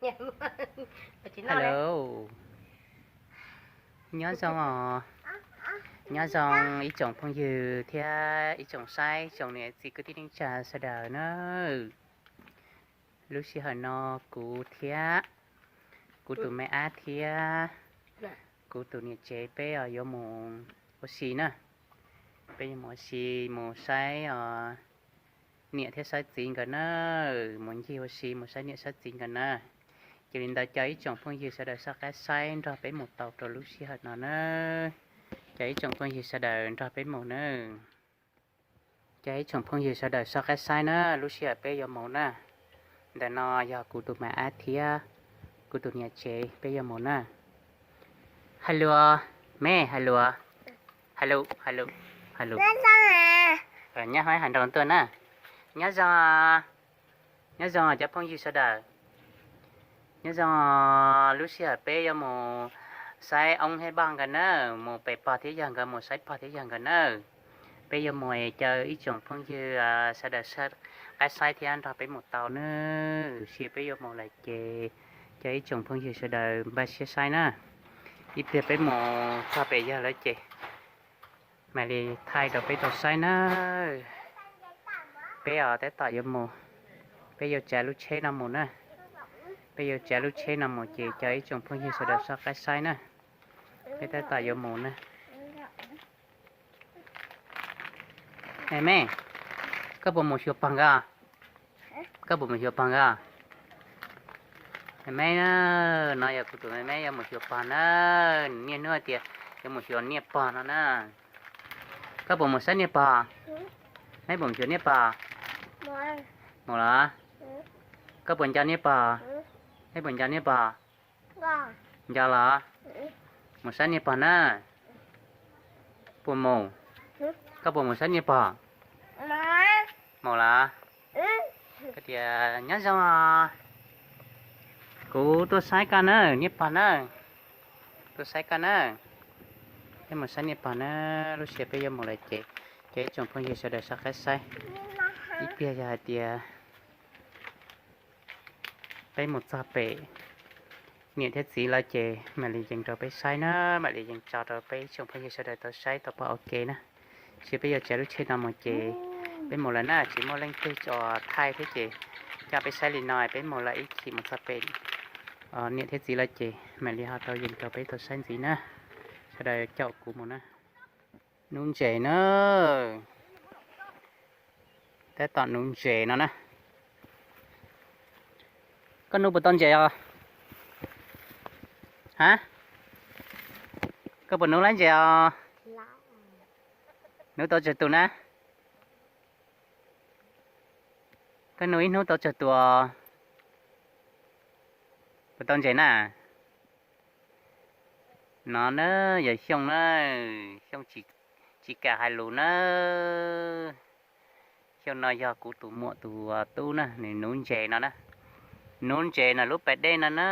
Hello, nyob zoo os, nyob zoo ib tsoom phooj ywg thiab ib tsoom saib, tsoom niam txiv kwv tij neej tsa sawv daws na. Lub sij hawm no kuv thiab kuv tus me ab thiab kuv tus niam tsev peb yuav mus ua si na. Peb yuav mus ua si, mus saib os, niam thiab saib txiv nkawd na, mus ncig ua si mus saib niam saib txiv nkawd na. Ces li ntawd cov ib tsoom phooj ywg sawv daws soj qab saib nrog peb mus tau rau lub sij hawm no na. Cov ib tsoom phooj ywg sawv daws nrog peb mus na. Cov ib tsoom phooj ywg sawv daws soj qab saib na, lub sij hawm peb yuav mus na. Ntawm no yog kuv tus me ab thiab kuv tus niam tsev peb yuav mus na. Hais lus, me hais lus, hais lus, hais lus, hais lus. Nyab hais nroo tuaj na. Nyob zoo, nyob zoo cov phooj ywg sawv daws. Nyob zoo, lub sij hawm peb yuav mus saib oob thiab pog nkawd na, mus pem pog thiab yawg nkawd, mus saib pog thiab yawg nkawd na. Peb yuav mus caw ib tsoom phooj ywg sawv daws soj qab saib thiab nrog peb mus tau na. Tiam sis peb yuav mus lawm ces cov ib tsoom phooj ywg sawv daws npaj siab saib na. Ib pliag peb mus txog pem yawg lawm ces mam li thaij rau peb tau saib na. Peb os tab tom yuav mus, peb yuav tsav lub tsheb no mus na. Peb yuav tsav lub tsheb no mus ces cov ib tsoom phooj ywg sawv daws soj qab saib na. Peb tab tom yuav mus na. Me, koj puas mus xyuas pog nkawd? Koj puas mus xyuas pog nkawd? Me, no yog kuv tus me me yuav mus xyuas pog na. Niaj hnub tias yuav mus xyuas niaj pog no na. Koj puas mus saib niaj pog? Neb puas mus xyuas niaj pog? Mus los? Koj puas nco niaj pog? Neb puas nco niaj pog? Nco los? Mus saib niaj pog na. Puas mus? Koj puas mus saib niaj pog? Mus los? Koj tias nyob zoo os. Kuv tuaj saib koj na, niaj pog na. Tuaj saib koj na. Peb mus saib niaj pog na, lub sij hawm peb yuav mus lawm ces, ces ib tsoom phooj ywg sawv daws soj qab saib. Ib pliag yog hais tias peb mus txog pem niam thiab txiv lawm ces mam li yees rau peb saib na, mam li yees tso rau peb ib tsoom phooj ywg sawv daws tau saib tau pom ua ke na. Tiam sis peb yuav tsav lub tsheb no mus ces peb mus lawm na, tsis muaj leej twg tso thaij thiab ces coj peb saib li no, peb mus lawm ib chim mus txog pem niam thiab txiv lawm ces mam li ho tau yees rau peb tau saib ntxiv na. Sawv daws caum kuv mus na. Hnub ntses na. Tab tom hnub ntses no na. Koj hnub puas tau ntses os? Ha? Koj puas hnub lab ntses os? Hnub tau tsawg tus na? Koj hnub ib hnub tau tsawg tus os? Puas tau ntses na? No na, yog Xyooj na, Xyooj tsis kam hais lus na. Xyooj no yog kuv tus muam tus tub na, nws nuv ntses no na. Nuv ntses no lub pas dej no na,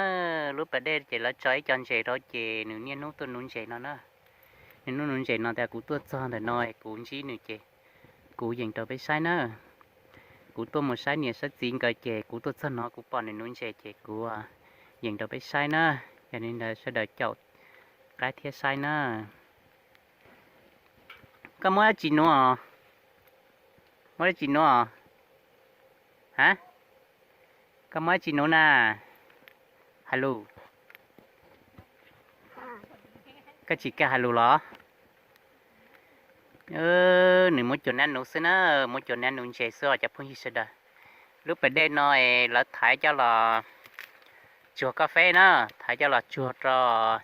lub pas dej ces lawv tso ib co ntses rau ces nws niaj hnub tuaj nuv ntses no na. Niaj hnub nuv ntses no tas kuv tuaj txog ntawm no kuv ntsib nws ces kuv yees rau peb saib na. Kuv tuaj mus saib niam saib txiv nkawd ces kuv tuaj txog no kuv pom nws nuv ntses ces kuv yees rau peb saib na. Yog li ntawd sawv daws caum qab thiab saib na. Koj muab dab tsi nuv os? Muab dab tsi nuv os? Ha? Koj muab dab tsi nuv na? Hais lus. Koj tsis kam hais lus los? Nws muab cua nab nuv xwb na, muab cua nab nuv ntses xwb os cov phooj ywg sawv daws. Lub pas dej no es lawv thaiv coj los tsuag koj feb na, thaiv coj los tsuag rau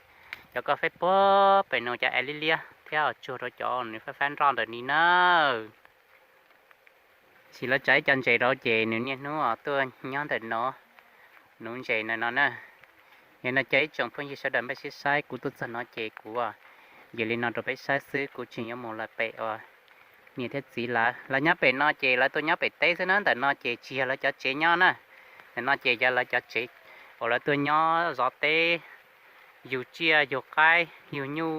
cov koj feb puag pem no cov av liab liab thiab tsuag rau cov nws fab fab nroj ntawm ni na. Tab sis lawv tso ib co ntses rau ces nws niaj hnub tuaj nyob ntawm no nuv ntses ntawm no na. Yog no cov ib tsoom phooj ywg sawv daws npaj siab saib, kuv tuaj txog no ces kuv yees li no rau peb saib xwb, kuv tseem yuav mus lawm pem uas niam thiab txiv lawv, lawv nyob pem no ces lawv tuaj nyob pem teb xwb na, ntawm no ces tsis yog lawv cov tsev nyob na. Ntawm no ces yog lawv cov tsev uas lawv tuaj nyob zov teb, yug tsiaj yug qaib yug nyuj,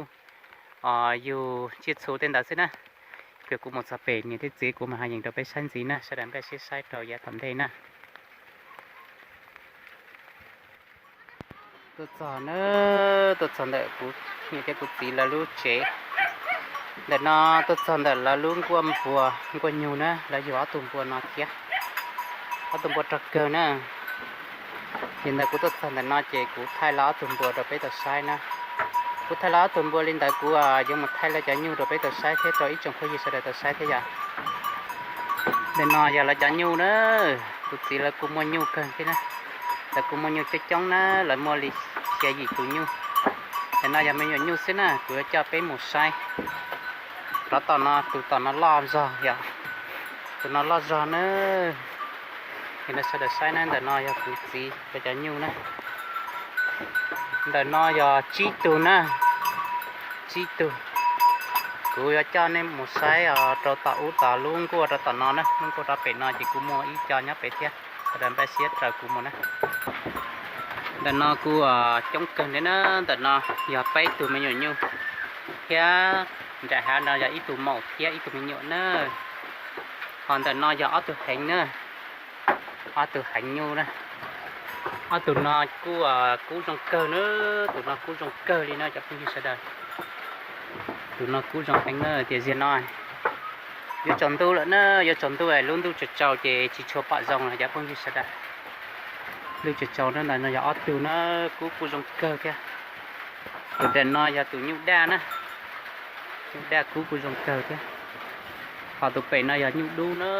yug tsiaj txhu tej ntawd xwb na. Pliag kuv mus txog pem niam thiab txiv kuv mam ho yees rau peb saib ntxiv na, sawv daws npaj siab saib rau yav tom ntej na. Tuaj txog na, tuaj txog ntawm kuv niam thiab kuv txiv lawv lub tsev. Ntawm no tuaj txog ntawm lawv lub nkuaj npua, nkuaj nyug na, lawv yug ob tug npua no thiab. Ob tug npua rog kawg na. Ces ntawm kuv tuaj txog ntawm no ces kuv thaij lawv ob tug npua rau peb tau saib na. Kuv thaij lawv ob tug npua li ntawd kuv yuav mus thaij lawv cov nyuj rau peb tau saib thiab rau ib tsoom phooj ywg sawv daws tau saib thiab yom. Ntawm no yog lawv cov nyuj na, kuv txiv lawv kuj muaj nyuj kawg thiab na. Lawv kuj muaj nyuj coob coob na, lawv muaj li xya yim tus nyuj. Ntawm no yog me nyuam nyuj xwb na, kuv yuav coj peb mus saib. Rov tom no, tus tom no loj zog yom, tus no loj zog na. Ces no sawv daws saib na, ntawm no yog kuv txiv lawv cov nyuj na. Ntawm no yog tsib tug na, tsib tug. Kuv yuav coj nej mus saib rau tom ub tom lub nkuaj rau tom no na, lub nkuaj rau pem no ces kuv muaj ib co nyob pem thiab, sawv daws npaj siab raws kuv mus na. Ntawm no kuj coob kawg li na, ntawm no yog peb tug me nyuam nyuj thiab nram hav no yog ib tug maum thiab ib tug me nyuam na. Ho ntawm no yog ob tug heev na, ob tug heev nyuj na. Ob tug no kuj kub zoo kawg na, tus no kub zoo kawg li no cov phooj ywg sawv daws. Tus no kub zoo heev na, tiam sis no yuav tsaus ntuj lawm na, yuav tsaus ntuj lub ntuj tsaus tsaus ces tsis tshua pom zoo los cov phooj ywg sawv daws. Ntuj tsaus tsaus na, ntawm no yog ob tug na, kub kuj zoo kawg thiab. Tus ntawm no yog tus nyuj daj na, nyuj daj kub kuj zoo kawg thiab. Ho tus pem no yog nyuj dub na,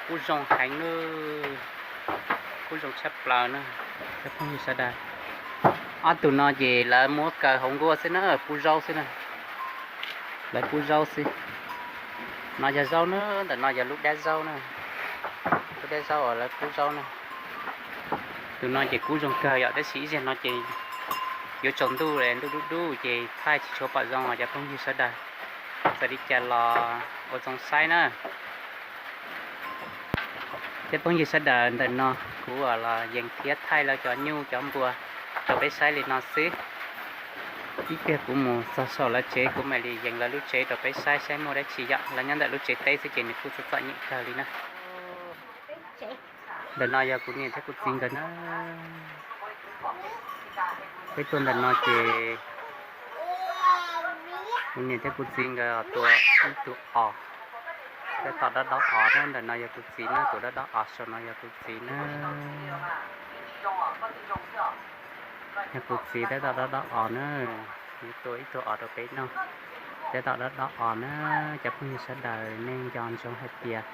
kub zoo heev na, kub zoo tshaj plaws na cov phooj ywg sawv daws. Ob tug no ces lawv muab kaw hauv nkuaj xwb na, pub zaub xwb na. Lawv pub zaub xwb. No yog zaub na, ntawm no yog lub dab zaub na, lub dab zaub uas lawv pub zaub na. Tus no ces kub zoo kawg yom, tab sis ib zaug no ces yuav tsaus ntuj, ntuj dub dub ces thaij tsis tshua pom zoo os cov phooj ywg sawv daws. Txawm li cas los ua txoos saib na. Cov phooj ywg sawv daws, ntawm no kuv los yees thiab thaij lawv cov nyuj cov npua rau peb saib li no xwb. Ib pliag kuv mus txog saum lawv tsev kuv mam li yees lawv lub tsev rau peb saib saib muaj dab tsi yom. Lawv nyob ntawm lub tsev teb xwb ces nws kuj txom txom nyem kawg li na. Ntawm no yog kuv niam thiab kuv txiv nkawd na. Peb tuaj ntawm no ces kuv niam thiab kuv txiv nkawd tua ib tug os, tab tom dob dob os na. Ntawm no yog kuv txiv na, tus dob dob os saum no yog kuv txiv na. Yog kuv txiv tab tom dob dob os na, yuav tua ib tug os rau peb noj. Tab tom dob dob os na, cov phooj ywg sawv daws nej nco ntsoov hais tias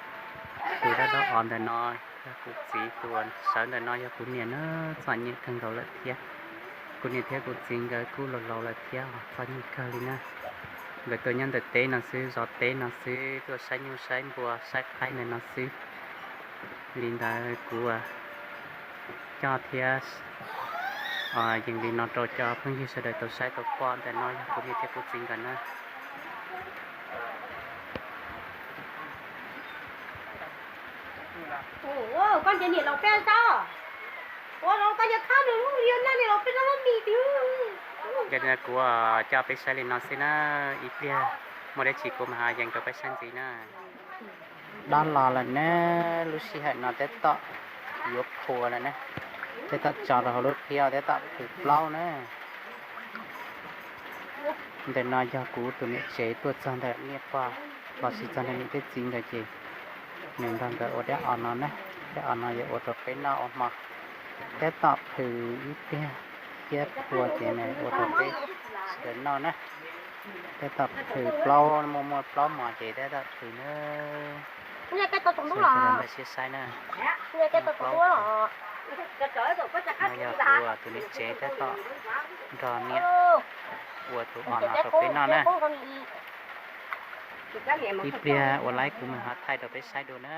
tus dob dob os ntawm no yog kuv txiv, tus sawv ntawm no yog kuv niam na, txom nyem kawg nkaus lawm thiab. Kuv niam thiab kuv txiv nkawd kuj laus laus lawm thiab, txom nyem kawg li na. Nkawd tuaj nyob ntawm teb no xwb, zov teb no xwb, tuaj saib nyuj saib npua saib qaib ntawm no xwb. Li ntawd kuv coj thiab yees li no rau cov phooj ywg sawv daws tau saib tau pom. Ntawm no yog kuv niam thiab kuv txiv nkawd na. Koj niam laus peb, koj niam khab nws lub li na, niam laus peb lub mis tiag. Kuv coj peb saib li no xwb na, ib pliag muaj dab tsi kuv mam ho yees rau peb saib ntxiv na. Dob los lawm na, lub sij hawm no tab tom yuav phua lawm na, tab tom tso rau hauv lub phiab tab tom phwm plaub na. Ntawm no yog kuv tus niam tsev tuaj txog ntawm niam pog los sis txog ntawm niam thiab txiv nkawd ces nws nrog nkawd ua dab os no na. Dab os no yuav ua rau peb noj ua hmo, tab tom phwm ib pliag thiab phua ces nws ua rau peb sawv daws noj na. Tab tom phwm plaub, muaj muaj plaub mos ces tab tom phwm na. Sawv daws npaj siab saib na. Plaub, no yog kuv tus niam tsev tab tom nrog niam ua tus os no rau peb noj na. Ib pliag ua laib kuv mam ho thaij rau peb saib dua na.